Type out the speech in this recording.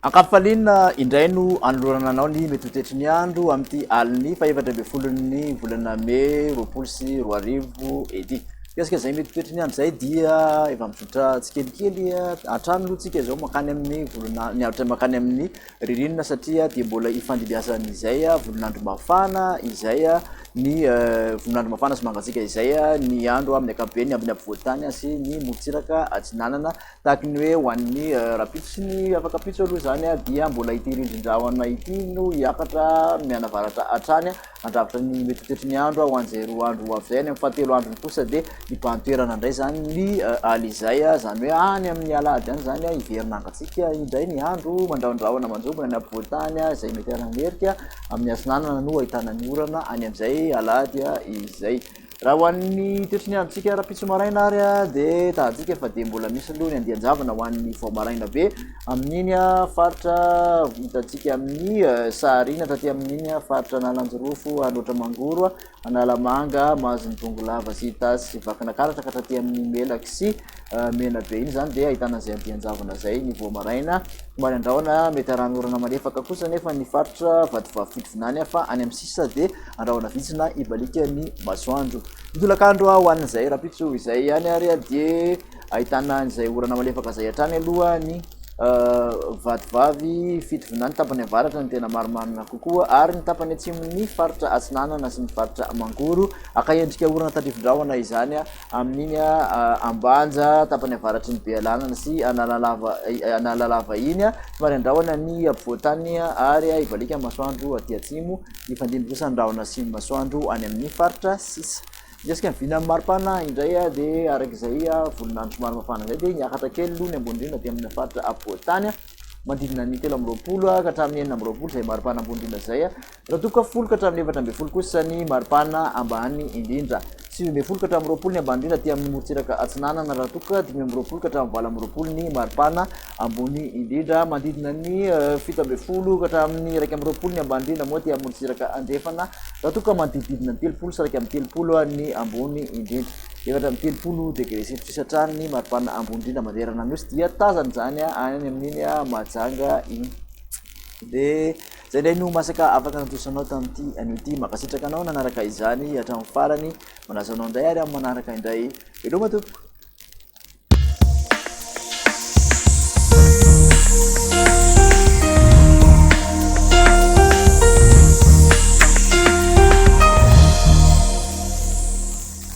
Ankafaliana indray no anolorana anao ny mety ho toetry ny andro amin'ity alin'ny fahefatra ambin'ny folon'ny volana mey 2020 ity. Mikasika izay mety ho toetry ny andro izay dia efa mizotra tsikelikely hatrany aloha tsika izao mankany amin'ny volana ny andro mankany amin'ny ririnina satria dia mbola ifandimbiasan'izay volon'andro mafana izay ny volon'andro mafana sy mangatsiaka izay ny andro amin'ny ankapobeny amin'ny afovoan-tany sy ny morontsiraka atsinanana. Tahaka ny hoe ho an'ny rahampitso sy ny afak'ampitso aloha izany dia mbola ity rindrin-drahona ity no hiakatra mianavaratra hatrany handrafitra ny mety ho toetry ny andro ho an'izay 2 andro ho avy izay. Any amin'ny fahatelo androny kosa dia hibahan-toerana indray izany ny alizay, izany hoe any amin'ny alahady any izany hiverina hangatsiaka indray ny andro, mandrahondrahona manjombona ny afovoan-tany izay mety hanamerika amin'ny atsinanana no ahitana ny orana any amin'izay alahady izay. Raha ho an'ny toetry ny androntsika rahampitso maraina ary dia tahantsika fa dia mbola misy aloha ny andian-javona ho an'ny vao maraina be amin'iny faritra hitantsika amin'ny Saharina taty amin'iny faritra Analanjirofo, Alaotra Mangoro, Analamanga, Mahazo ny Bongolava sy Itasy sy Vakinakaratra ka hatraty amin'ny Melaky sy Menabe iny izany dia ahitana izay andian-javona izay ny vao maraina. Somary andrahona mety arahana malefaka kosa nefa ny faritra Vatovavy Fitovinany fa any amin'ny sisa dia andrahona vitsy na hibaliaka ny masoandro. Ny tolakandro ho an'izay rahampitso izay ihany ary dia ahitana an'izay orana malefaka izay hatrany aloha ny Vatovavy Fitovinany tapany avaratra ny tena marimarina kokoa ary ny tapany atsimon'ny faritra Atsinanana sy ny faritra Mangoro. Haka endrika orana tandrifin-drahona izany amin'iny Ambanja tapany avaratry ny Bealanana sy Analalava Analalava iny. Somary andrahona ny ampovoan-tany ary hibaliaka ny masoandro aty atsimo. Hifandimby kosa ny rahona sy ny masoandro any amin'ny faritra sisa. Mikasika ny vinan'ny maripana indray dia araka izay volon'andro somary mafana izay dia niakatra kely aloha ny ambony indrindra aty amin'ny faritra ampovoan-tany manodidina ny 23 ka hatramin'ny 26 izay maripana ambony indrindra izay. Raha toa ka 10 ka hatramin'ny 14 kosa ny maripana ambany indrindra. 19 ka hatramin'ny 20 ny ambany indrindra aty amin'ny morontsiraka atsinanana raha toa ka 25 ka hatramin'ny 28 ny maripana ambony indrindra. Manodidina ny 17 ka hatramin'ny 21 ny ambany indrindra moa aty amin'ny morontsiraka andrefana raha toa ka manodidididina ny 30 sy 31 ny ambony indrindra. 34 degré celsius hatrany ny maripana ambony indrindra manerana ny Nosy dia tazana izany any amin'iny Mahajanga iny. Dia izay indray no masaka afaka natosanao tamin'ity anio ity. Mankasitraka anao nanaraka izany hatramin'ny farany. Manasa anao indray ary amin'ny manaraka indray. Veloma tompoko.